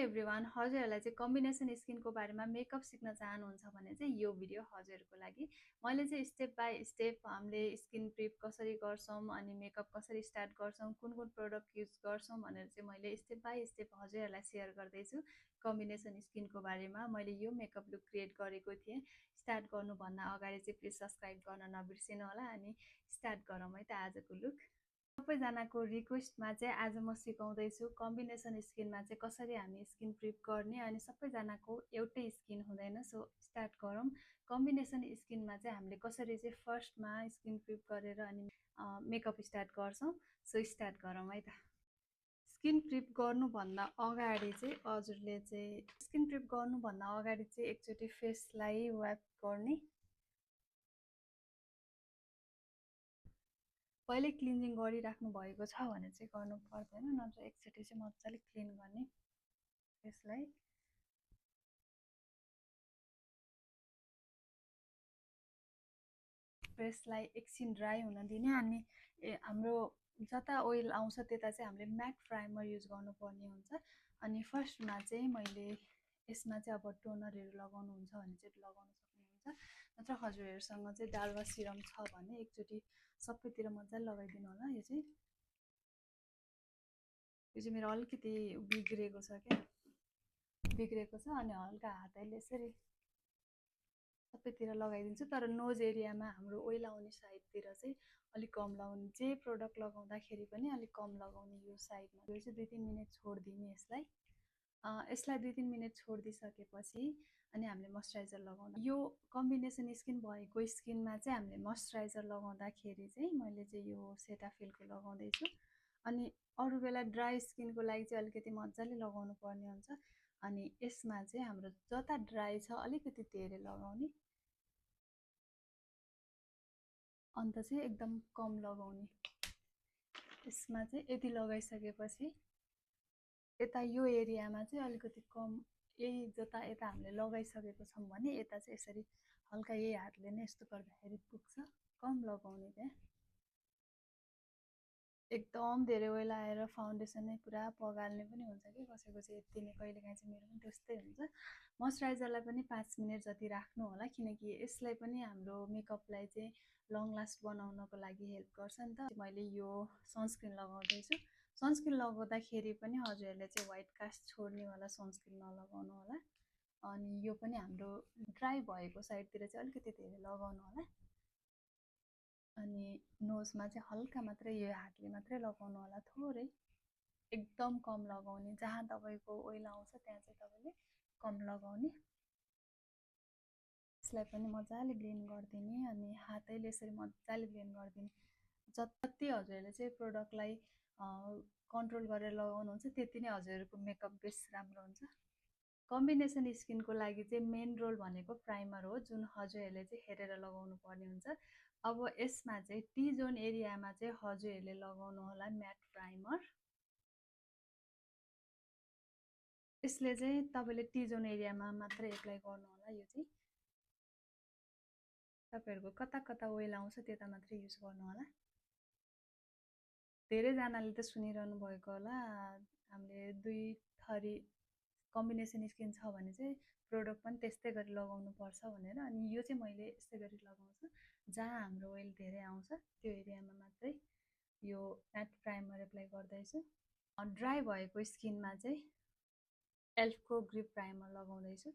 Everyone, हजुरहरूलाई चाहिँ combination स्किनको बारेमा मेकअप सिक्न चाहनुहुन्छ भने चाहिँ यो भिडियो हजुरहरूको लागि। मैले चाहिँ स्टेप बाई स्टेप हामीले स्किन प्रिप कसरी गर्छौँ अनि मेकअप कसरी स्टार्ट गर्छौँ, कुन कुन प्रोडक्ट युज गर्छौँ भनेर चाहिँ मैले स्टेप बाई स्टेप हजुरहरूलाई सेयर गर्दैछु कम्बिनेसन स्किनको बारेमा। मैले यो मेकअप लुक क्रिएट गरेको थिएँ। स्टार्ट गर्नुभन्दा अगाडि चाहिँ प्लिज सब्सक्राइब गर्न नबिर्सिनु होला अनि स्टार्ट गरौँ है त आजको लुक। सबैजनाको रिक्वेस्टमा चाहिँ आज म सिकाउँदैछु कम्बिनेसन स्किनमा चाहिँ कसरी हामी स्किन प्रिप गर्ने अनि सबैजनाको एउटै स्किन हुँदैन। सो स्टार्ट गरौँ। कम्बिनेसन स्किनमा चाहिँ हामीले कसरी चाहिँ फर्स्टमा स्किन प्रिप गरेर अनि मेकअप स्टार्ट गर्छौँ। सो स्टार्ट गरौँ है त। स्किन प्रिप गर्नुभन्दा अगाडि चाहिँ हजुरले चाहिँ स्किन प्रिप गर्नुभन्दा अगाडि चाहिँ एकचोटि फेसलाई वाइप गर्ने। पहिले क्लिन्जिङ गरिराख्नु भएको छ भने चाहिँ गर्नु पर्दैन, नत्र एकचोटि चाहिँ मजाले क्लिन गर्ने फेसलाई। फेसलाई एकछिन ड्राई हुन दिने अनि हाम्रो जता ओइल आउँछ त्यता चाहिँ हामीले म्याट प्राइमर युज गर्नुपर्ने हुन्छ। अनि फर्स्टमा चाहिँ मैले यसमा चाहिँ अब टोनरहरू लगाउनुहुन्छ भने चाहिँ लगाउन सक्नुहुन्छ, नत्र हजुरहरूसँग चाहिँ डालवा सिरम छ भने एकचोटि सबैतिर मजाले लगाइदिनु होला। यो चाहिँ मेरो अलिकति बिग्रेको छ क्या, बिग्रेको छ अनि हल्का हातैले यसरी सबैतिर लगाइदिन्छु। तर नोज एरियामा हाम्रो ओइल आउने साइडतिर चाहिँ अलिक कम लगाउने, जे प्रोडक्ट लगाउँदाखेरि पनि अलिक कम लगाउने यो साइडमा। यो चाहिँ 2-3 मिनट छोडिदिने यसलाई। यसलाई 2-3 मिनट छोडिदिइसकेपछि अनि हामीले मोइस्चराइजर लगाउँदा यो कम्बिनेसन स्किन भएको स्किनमा चाहिँ हामीले मोइस्चराइजर लगाउँदाखेरि चाहिँ मैले चाहिँ यो सेटाफिलको लगाउँदैछु। अनि अरू बेला ड्राई स्किनको लागि चाहिँ अलिकति मजाले लगाउनु पर्ने हुन्छ। अनि यसमा चाहिँ हाम्रो जता ड्राई छ अलिकति धेरै लगाउने, अन्त चाहिँ एकदम कम लगाउने। यसमा चाहिँ यति लगाइसकेपछि यता यो एरियामा चाहिँ अलिकति कम, यही जता यता हामीले लगाइसकेको छौँ भने यता चाहिँ यसरी हल्का यही हातले नै यस्तो गर्दाखेरि पुग्छ, कम लगाउने। त्यहाँ एकदम धेरै ओइल आएर फाउन्डेसन नै पुरा पगाल्ने पनि हुन्छ कि कसैको चाहिँ यति नै, कहिलेकाहीँ चाहिँ मेरो पनि त्यस्तै हुन्छ। मोइस्चराइजरलाई पनि 5 मिनट जति राख्नु होला, किनकि यसलाई पनि हाम्रो मेकअपलाई चाहिँ लङ लास्ट बनाउनको लागि हेल्प गर्छ नि त। मैले यो सनस्क्रिन लगाउँदैछु। सनस्क्रिन लगाउँदाखेरि पनि हजुरहरूले चाहिँ व्हाइट कास्ट छोड्नेवाला सनस्क्रिन नलगाउनु होला। अनि यो पनि हाम्रो ड्राई भएको साइडतिर चाहिँ अलिकति धेरै लगाउनु होला। अनि नोजमा चाहिँ हल्का मात्रै यो हातले मात्रै लगाउनु होला, थोरै, एकदम कम लगाउने। जहाँ तपाईँको ओइल आउँछ त्यहाँ चाहिँ तपाईँले कम लगाउने। यसलाई पनि मजाले ब्लेन्ड गरिदिने अनि हातैले यसरी मजाले ब्लेन्ड गरिदिने। जति हजुरहरूले चाहिँ प्रोडक्टलाई कन्ट्रोल गरेर लगाउनुहुन्छ त्यति नै हजुरहरूको मेकअप बेस राम्रो हुन्छ। कम्बिनेसन स्किनको लागि चाहिँ मेन रोल भनेको प्राइमर हो, जुन हजुरहरूले चाहिँ हेरेर लगाउनु पर्ने हुन्छ। अब यसमा चाहिँ टी जोन एरियामा चाहिँ हजुरहरूले लगाउनु होला म्याट प्राइमर। यसले चाहिँ तपाईँले टी जोन एरियामा मात्रै एप्लाई गर्नु होला। यो चाहिँ तपाईँहरूको कता कता ओइल आउँछ त्यता मात्रै युज गर्नु होला। धेरैजनाले त सुनिरहनु भएको होला हामीले 2 थरी कम्बिनेसन स्किन छ भने चाहिँ प्रोडक्ट पनि त्यस्तै गरी लगाउनु पर्छ भनेर। अनि यो चाहिँ मैले यस्तै गरी लगाउँछु, जहाँ हाम्रो ओइल धेरै आउँछ त्यो एरियामा मात्रै यो म्याट प्राइमर एप्लाई गर्दैछु। ड्राई भएको स्किनमा चाहिँ एल्फको ग्रिप प्राइमर लगाउँदैछु।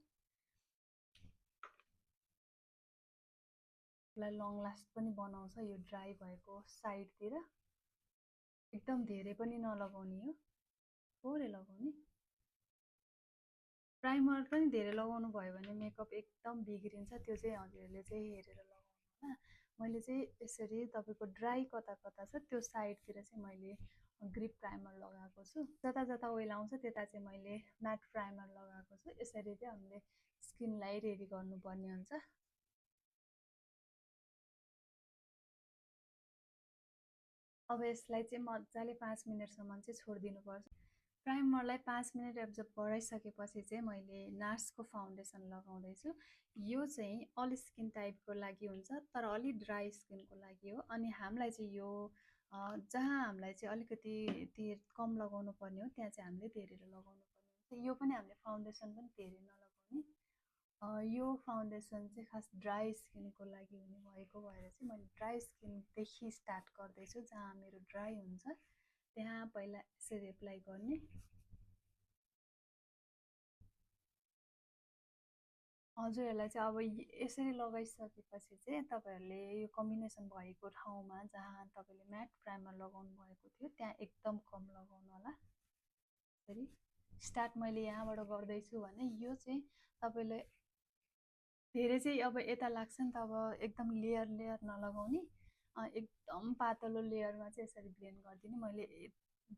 यसलाई लङ लास्ट पनि बनाउँछ यो ड्राई भएको साइडतिर। एकदम धेरै पनि नलगाउने, हो थोरै लगाउने। प्राइमर पनि धेरै लगाउनु भयो भने मेकअप एकदम बिग्रिन्छ, त्यो चाहिँ हजुरहरूले चाहिँ हेरेर लगाउनु होला। मैले चाहिँ यसरी तपाईँको ड्राई कता कता छ त्यो साइडतिर चाहिँ मैले ग्रिप प्राइमर लगाएको छु। जता जता ओइल आउँछ त्यता चाहिँ मैले म्याट प्राइमर लगाएको छु। यसरी चाहिँ हामीले स्किनलाई रेडी गर्नुपर्ने हुन्छ। अब यसलाई चाहिँ मजाले 5 मिनटसम्म चाहिँ छोडिदिनुपर्छ। प्राइमरलाई 5 मिनट एब्जर्ब गराइसकेपछि चाहिँ मैले नार्सको फाउन्डेसन लगाउँदैछु। यो चाहिँ अल स्किन टाइपको लागि हुन्छ, तर अलिक ड्राई स्किनको लागि हो। अनि हामीलाई चाहिँ यो जहाँ हामीलाई चाहिँ अलिकति कम लगाउनु पर्ने हो त्यहाँ चाहिँ हामीले धेरै लगाउनु पर्ने हुन्छ। यो पनि हामीले फाउन्डेसन पनि धेरै नलगाउने। यो फाउन्डेसन चाहिँ खास ड्राई स्किनको लागि हुने भएको भएर चाहिँ मैले ड्राई स्किनदेखि स्टार्ट गर्दैछु। जहाँ मेरो ड्राई हुन्छ त्यहाँ पहिला यसरी एप्लाई गर्ने। हजुरहरूलाई चाहिँ अब यसरी लगाइसकेपछि चाहिँ तपाईँहरूले यो कम्बिनेसन भएको ठाउँमा जहाँ तपाईँले म्याट प्राइमर लगाउनु भएको थियो त्यहाँ एकदम कम लगाउनु होला। यसरी स्टार्ट मैले यहाँबाट गर्दैछु भने यो चाहिँ तपाईँले धेरै चाहिँ अब यता लाग्छ नि त, अब एकदम लेयर लेयर नलगाउने, एकदम पातलो लेयरमा चाहिँ यसरी ब्लेन्ड गरिदिने। मैले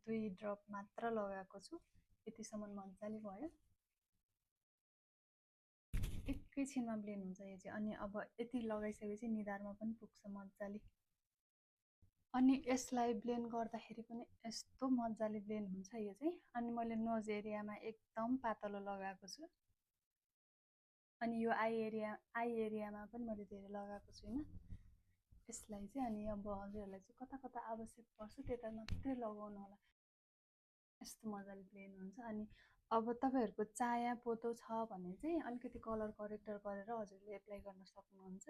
2 ड्रप मात्र लगाएको छु, यतिसम्म मजाले भयो। एकैछिनमा ब्लेन्ड हुन्छ यो चाहिँ। अनि अब यति लगाइसकेपछि निधारमा पनि पुग्छ मजाले। अनि यसलाई ब्लेन्ड गर्दाखेरि पनि यस्तो मजाले ब्लेन्ड हुन्छ यो चाहिँ। अनि मैले नोज एरियामा एकदम पातलो लगाएको छु। अनि यो आई एरियामा पनि मैले धेरै लगाएको छुइनँ यसलाई चाहिँ। अनि अब हजुरहरूलाई चाहिँ कता कता आवश्यक पर्छ त्यता मात्रै लगाउनु होला। यस्तो मजाले ब्लेन्ड हुन्छ। अनि अब तपाईँहरूको चाया पोतो छ भने चाहिँ अलिकति कलर करेक्टर गरेर हजुरले एप्लाई गर्न सक्नुहुन्छ।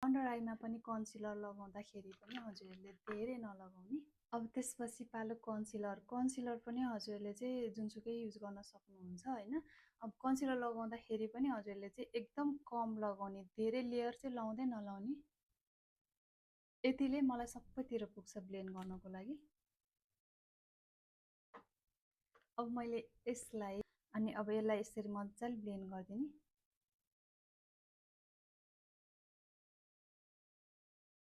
अन्डर आईमा पनि कन्सिलर लगाउँदाखेरि पनि हजुरहरूले धेरै नलगाउने। अब त्यसपछि पालो कन्सिलर पनि हजुरहरूले चाहिँ जुनसुकै युज गर्न सक्नुहुन्छ होइन। अब कन्सिलर लगाउँदाखेरि पनि हजुरहरूले चाहिँ एकदम कम लगाउने, धेरै लेयर चाहिँ लाउँदै नलाउने। यतिले मलाई सबैतिर पुग्छ ब्लेन्ड गर्नको लागि। अब मैले यसलाई अनि अब यसलाई यसरी मजाले ब्लेन्ड गरिदिने।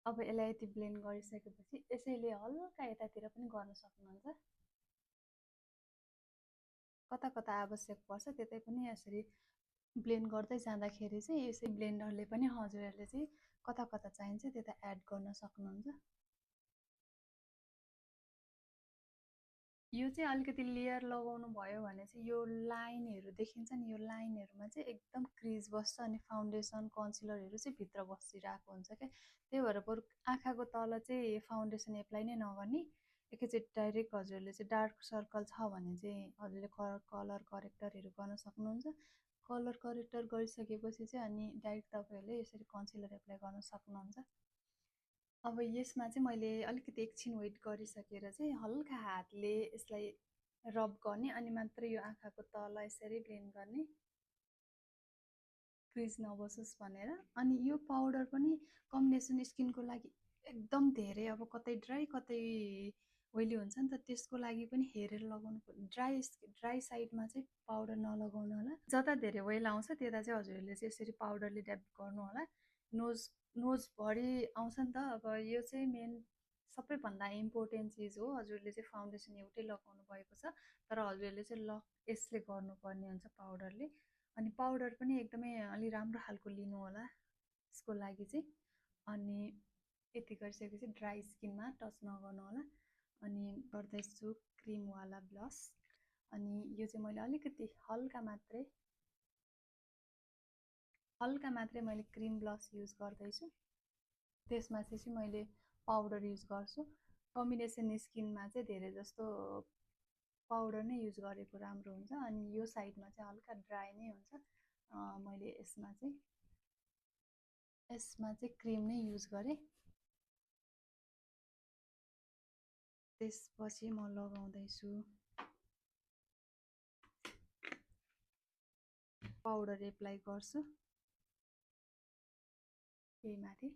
अब यसलाई यति ब्लेन्ड गरिसकेपछि यसैले हल्का यतातिर पनि गर्न सक्नुहुन्छ। कता कता आवश्यक पर्छ त्यतै पनि यसरी ब्लेन्ड गर्दै जाँदाखेरि चाहिँ यसै ब्लेन्डरले पनि हजुरहरूले चाहिँ कता कता चाहिन्छ त्यता एड गर्न सक्नुहुन्छ। यो चाहिँ अलिकति लेयर लगाउनु भयो भने चाहिँ यो लाइनहरू देखिन्छ नि, यो लाइनहरूमा चाहिँ एकदम क्रिज बस्छ अनि फाउन्डेसन कन्सिलरहरू चाहिँ भित्र बसिरहेको हुन्छ क्या। त्यही भएर बरु आँखाको तल चाहिँ फाउन्डेसन एप्लाई नै नगर्ने, एकैचोटि डाइरेक्ट हजुरहरूले चाहिँ डार्क सर्कल छ भने चाहिँ हजुरले कलर करेक्टरहरू गर्न सक्नुहुन्छ। कलर करेक्टर गरिसकेपछि चाहिँ अनि डाइरेक्ट तपाईँहरूले यसरी कन्सिलर एप्लाई गर्न सक्नुहुन्छ। अब यसमा चाहिँ मैले अलिकति एकछिन वेट गरिसकेर चाहिँ हल्का हातले यसलाई रब गर्ने अनि मात्र यो आँखाको तल यसरी ब्लेन्ड गर्ने, क्रिज नबसोस् भनेर। अनि यो पाउडर पनि कम्बिनेसन स्किनको लागि एकदम धेरै, अब कतै ड्राई कतै ओइली हुन्छ नि त, त्यसको लागि पनि हेरेर लगाउनु। ड्राई साइडमा चाहिँ पाउडर नलगाउनु होला। जता धेरै ओइल आउँछ त्यता चाहिँ हजुरहरूले चाहिँ यसरी पाउडरले ड्याप गर्नु होला। नोजभरि आउँछ नि त, अब यो चाहिँ मेन सबैभन्दा इम्पोर्टेन्ट चिज हो। हजुरले चाहिँ फाउन्डेसन एउटै लगाउनु भएको छ तर हजुरहरूले चाहिँ यसले गर्नुपर्ने हुन्छ पाउडरले। अनि पाउडर पनि एकदमै अलि राम्रो खालको लिनु होला यसको लागि चाहिँ। अनि यति गरिसकेपछि ड्राई स्किनमा टच नगर्नु होला। अनि गर्दैछु क्रिमवाला ब्लस। अनि यो चाहिँ मैले अलिकति हल्का मात्रै मैले क्रिम ब्लस युज गर्दैछु। त्यसमा चाहिँ मैले पाउडर युज गर्छु। कम्बिनेसन स्किनमा चाहिँ धेरै जस्तो पाउडर नै युज गरेको राम्रो हुन्छ। अनि यो साइडमा चाहिँ हल्का ड्राई नै हुन्छ। मैले यसमा चाहिँ क्रिम नै युज गरेँ। त्यसपछि म लगाउँदैछु पाउडर एप्लाई गर्छु यही माथि।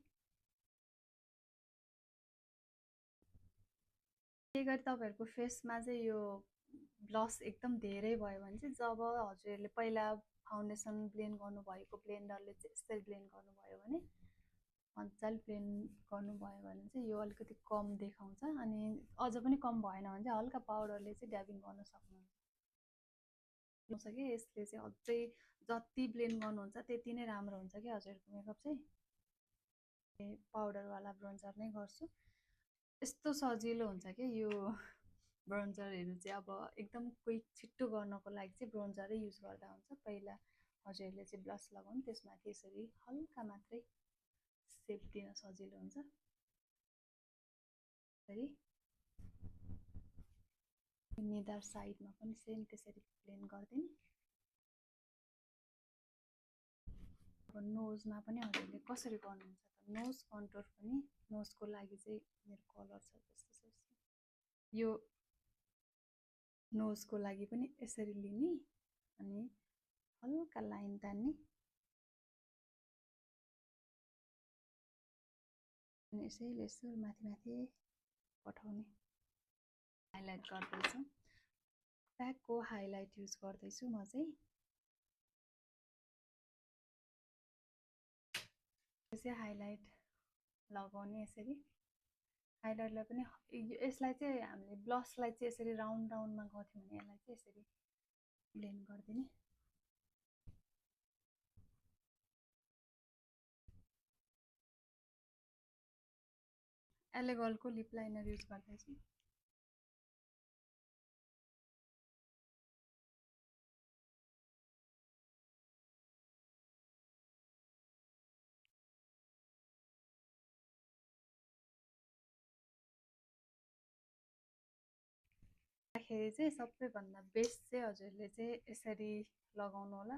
त्यही गरी तपाईँहरूको फेसमा चाहिँ यो ब्लस एकदम धेरै भयो भने चाहिँ जब हजुरहरूले पहिला फाउन्डेसन ब्लेन्ड गर्नुभएको ब्लेन्डरले चाहिँ यसरी ब्लेन्ड गर्नुभयो भने मजाले ब्लेन्ड गर्नुभयो भने चाहिँ यो अलिकति कम देखाउँछ। अनि अझ पनि कम भएन भने चाहिँ हल्का पाउडरले चाहिँ ड्याबिङ गर्न सक्नुहुन्छ कि यसले चाहिँ अझै जति ब्लेन्ड गर्नुहुन्छ त्यति नै राम्रो हुन्छ कि हजुरहरूको मेकअप चाहिँ। पाउडरवाला ब्रोन्जर नै गर्छु। यस्तो सजिलो हुन्छ कि यो ब्रोन्जरहरू चाहिँ। अब एकदम क्विक छिट्टो गर्नको लागि चाहिँ ब्रोन्जरै युज गर्दा हुन्छ। पहिला हजुरहरूले चाहिँ ब्लस लगाउनु, त्यसमाथि यसरी हल्का मात्रै सेप दिन सजिलो हुन्छ। निधार साइडमा पनि सेम त्यसरी ब्लेन्ड गरिदिने। अब नोजमा पनि हजुरले कसरी गर्नुहुन्छ त, नोज कन्टुर पनि नोजको लागि चाहिँ मेरो कलर छ जस्तो छ यो नोजको लागि पनि यसरी लिने अनि हल्का लाइन तान्ने अनि यसैले यसो माथि माथि पठाउने। हाइलाइट गर्दैछु, प्याकको हाइलाइट युज गर्दैछु म चाहिँ। यसै हाइलाइट लगाउने यसरी। हाइलाइटलाई पनि यसलाई चाहिँ हामीले ब्लसलाई चाहिँ यसरी राउन्ड राउन्डमा गर्थ्यौँ भने यसलाई चाहिँ यसरी ब्लेन्ड गरिदिने। एलेगलको लिप लाइनर युज गर्दैछु। खेरि चाहिँ सबैभन्दा बेस्ट चाहिँ हजुरले चाहिँ यसरी लगाउनु होला।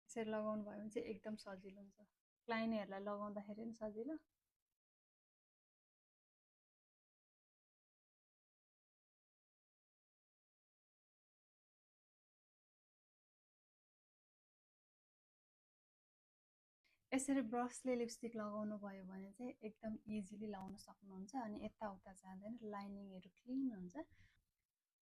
यसरी लगाउनु भयो भने चाहिँ एकदम सजिलो हुन्छ, क्लाइन्टहरूलाई लगाउँदाखेरि पनि सजिलो। यसरी ब्रसले लिपस्टिक लगाउनु भयो भने चाहिँ एकदम इजिली लगाउन सक्नुहुन्छ अनि यताउता जाँदैन, लाइनिङहरू क्लिन हुन्छ।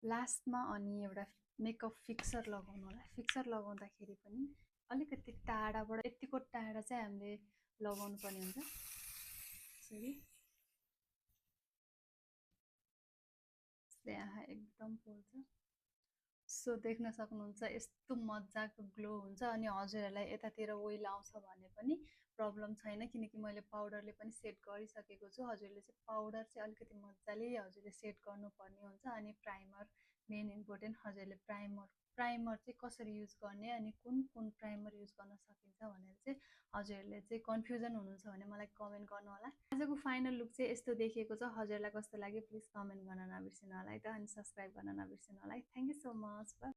लास्टमा अनि एउटा मेकअप फिक्सर लगाउनु होला। फिक्सर लगाउँदाखेरि पनि अलिकति टाढाबाट यतिको टाढा चाहिँ हामीले लगाउनु पर्ने हुन्छ। यसरी यहाँ एकदम पोल्छ। सो देख्न सक्नुहुन्छ यस्तो मजाको ग्लो हुन्छ अनि हजुरहरूलाई यतातिर ओइल आउँछ भने पनि प्रब्लम छैन किनकि मैले पाउडरले पनि सेट गरिसकेको छु। हजुरले चाहिँ पाउडर चाहिँ अलिकति मजाले हजुरले सेट गर्नुपर्ने हुन्छ अनि प्राइमर मेन इम्पोर्टेन्ट। हजुरले प्राइमर चाहिँ कसरी युज गर्ने अनि कुन कुन प्राइमर युज गर्न सकिन्छ भनेर चाहिँ हजुरहरूले चाहिँ कन्फ्युजन हुनुहुन्छ भने मलाई कमेन्ट गर्नु होला। आजको फाइनल लुक चाहिँ यस्तो देखिएको छ। हजुरलाई कस्तो लाग्यो प्लिज कमेन्ट गर्न नबिर्सिनु होला है त अनि सब्सक्राइब गर्न नबिर्सिनु होला है। Thank you so much.